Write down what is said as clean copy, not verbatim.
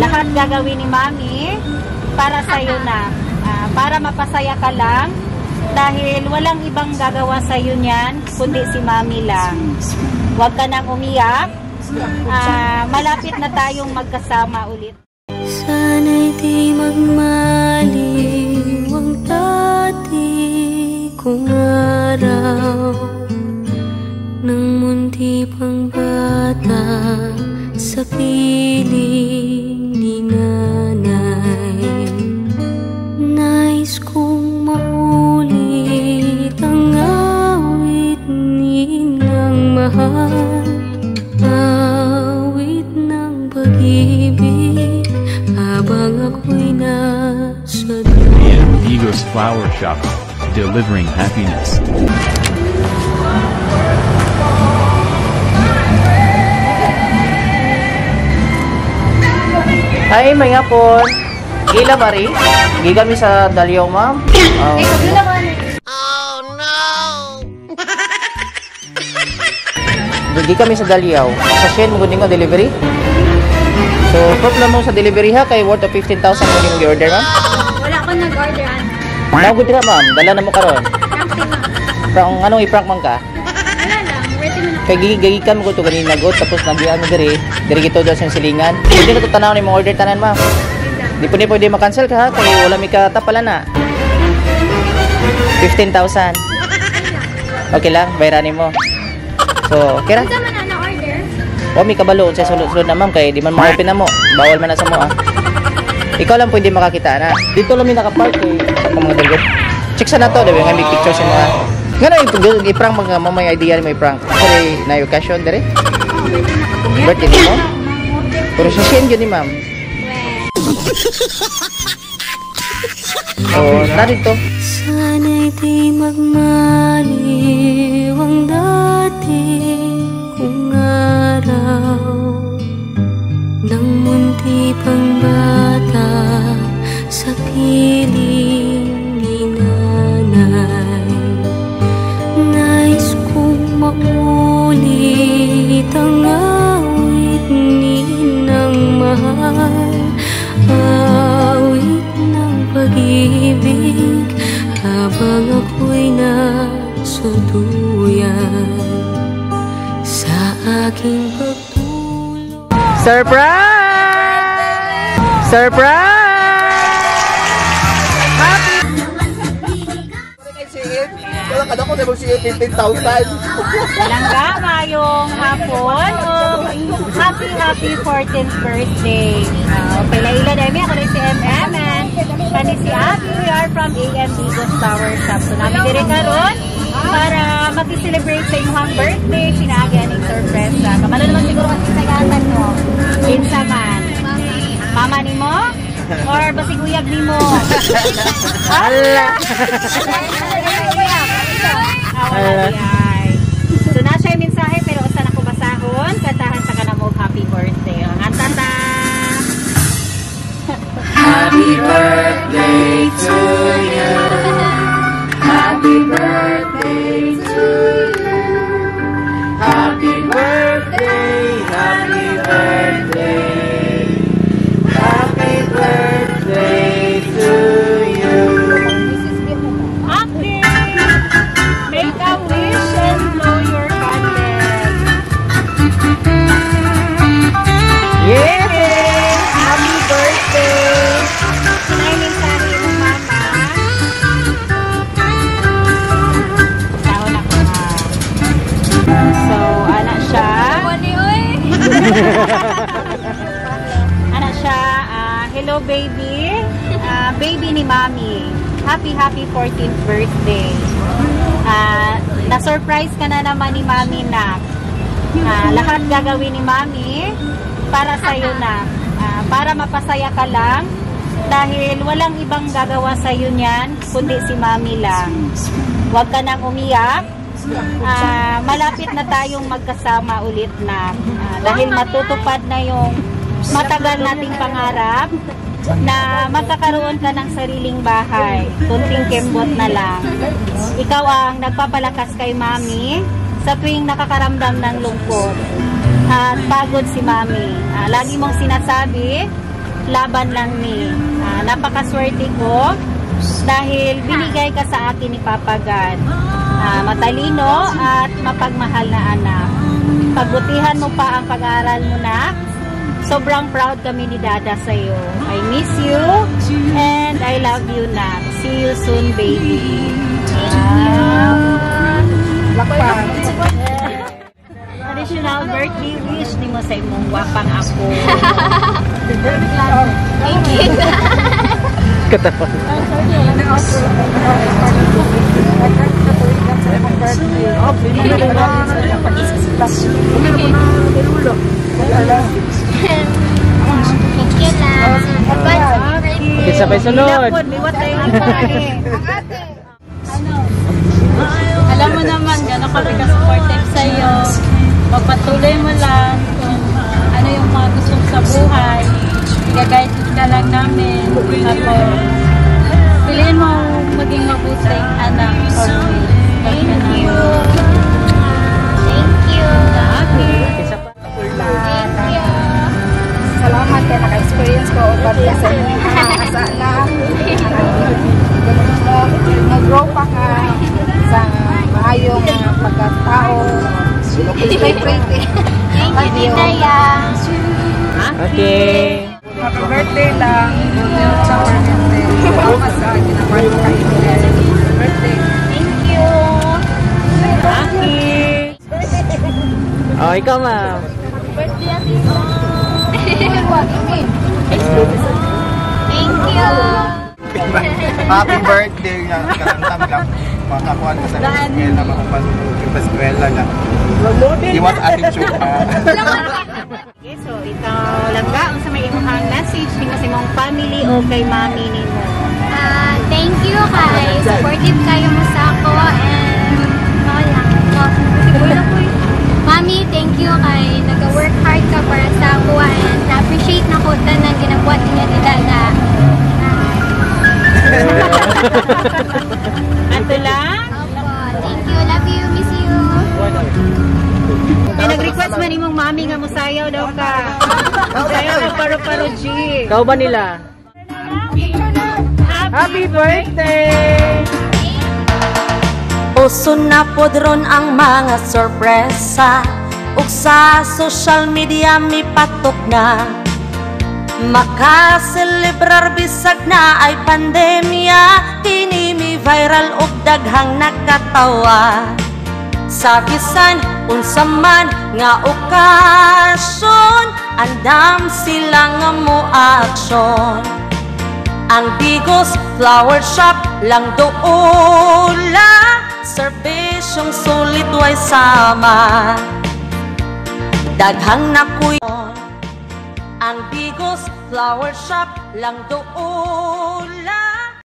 Lahat gagawin ni Mami para sa'yo na. Para mapasaya ka lang dahil walang ibang gagawa sa'yo niyan kundi si Mami lang. Huwag ka nang umiyak. Malapit na tayong magkasama ulit. Sana'y di magmaliw ang dati kong araw, nang munti pang bata sa piling ni nanay. Nais kong maulit ang awit ni Nang Mahal, awit ng pag-ibig habang ako'y nasa AM Digos Flower Shop, delivering happiness. Ay, may hapon. Gila ba rin? Giga mi sa Dalyaw, ma'am. Oh no! Gi kami sa Dalyaw. Sa Shein mo gud nga delivery. So, problem mo sa delivery ha kay worth of 15,000 mo yung order, ma'am. Wala ko nag-order ana. Naugod ka, ma'am. Dala na mo karon. Prank si ma'am. Prank anong i-prank man ka? Wala lang, ready mo na. Kay gigikan mo ko to ganina god tapos nagian mo diri, diri gito daw sa silingan. Pwede na to tanaw ni mong order tanan, ma'am. Di po ni pwede ma-cancel ka ha kay wala mi ka tapala na. 15,000. Okay lang, bayranin mo. So, okay ra? Unsa man ana order? Wa mi kabalo sa sulod-sulod na, ma'am, kay di man ma-open na mo. Bawal man na sa mo ah. Ikaw lang pwede makakita na. Dito lang mi naka-park eh. Sa akong mga dalgod. Check sa na to, diba nga may picture sa mga. Ngano i-prank mga mamay idea ni may prank. Sorry, na occasion dire. Birthday mo? Pero sa Shein gyud ni ma'am. Oh, narito. Sana'y di magmaliw ang dati kong araw, nang munti pang bata sa piling ni nanay. Nais kong maulit ang awit ni Nang Mahal, awit ng pag-ibig habang ako'y nasa duyan sa aking pagtulog. Surprise! Surprise! Happy! Wala ka na ko, diba siya 15,000? Langga, mayong hapon. Happy, happy 14th birthday. Pailaila na ako rin si MM and kani si Abby. We are from AM Digos Flower Shop. So, namin dire karon para maki-celebrate sa inyong birthday. Pinaagi aning sorpresa. Kabalo naman siguro kasi sa yatan mo. Kinsa man. Mama ni mo? Or basig uyab ni mo? Ala! Wala di. So, na siya yung mensahe pero usa na ko basahon. Kantahan sa kanamog happy birthday. Ang antata! Happy birthday to you. Happy birthday to you. Happy birthday, happy birthday. Happy birthday to you. Okay! Make a wish and blow your candle. Yay! Happy birthday! Sinay mensahe mo, mama. Taon ako ha. So, ana siya. Wani oy. Ana siya, hello baby. Baby ni Mami. Happy, happy 14th birthday. Na-surprise ka na naman ni Mami na. Lahat gagawin ni Mami para sa'yo na. Para mapasaya ka lang dahil walang ibang gagawa sa'yo niyan kundi si Mami lang. Huwag ka nang umiyak. Malapit na tayong magkasama ulit na. Dahil matutupad na yung matagal nating pangarap na magkakaroon ka ng sariling bahay. Kunting kembot na lang. Ikaw ang nagpapalakas kay Mami sa tuwing nakakaramdam ng lungkot at pagod si Mami. Lagi mong sinasabi Laban lang ni. Napakaswerte ko dahil binigay ka sa akin ni Papa God. Matalino at mapagmahal na anak. Pagbutihan mo pa ang pag-aaral mo na. Sobrang proud kami ni Dada sa iyo. I miss you and I love you na. See you soon, baby. Lakpan. Additional birthday wish nimo sa imong gwapang apo. Thank you. Katawa. Thank you lang. Advance happy birthday. Kinsa pa'y sunod? Hilapon, liwat tayo ng pare. Alam mo naman, gano'n kami ka-supportive sa'yo. Magpatuloy mo lang kung ano yung mga gusto mo sa buhay. Iga-guide ka lang namin. Tapos, piliin mo maging mabuting anak always. Thank you. Thank you. Kinsa pa? Thank you. Salamat kay naka-experience ko og birthday sa inyo. Asa na mo grow pa ka sa maayong pagkatao. Stay pretty. Thank you, Tita Yang. Okay. Happy birthday lang. Salamat sa ginawa mo kay birthday. Thank you. Okay. Oh, ikaw, ma'am. Thank you. Happy birthday nga. Karantang lang. Makakuan ka sa eskwela, makapasok ka sa eskwela nga. Iwas attitude ha. Okay, so ikaw langga unsa may imong message nimo sa imong family o kay mami nimo? Thank you kay supportive kayo mo sa ako and mao lang. Siguro ko. Mami, thank you kay nag-work hard ka para sa ako and na-appreciate na ko tanan ginabuhat ninyo ni Dada. Ato lang. Opo, thank you. Love you. Miss you. May nag-request man imong mami nga musayaw daw ka. Sayaw ka paro-paro G. Ikaw ba nila? Happy birthday! Uso na pod ron ang mga sorpresa ug sa social media mipatok na. Makaselebrar bisag na ay pandemya, kini mi viral ug daghang nakatawa. Sa bisan unsa man nga okasyon, andam sila nga mo aksyon. Ang Digos Flower Shop lang doula, serbisyong sulit way sama. Daghang nakuy. Ang Digos Flower Shop lang doula.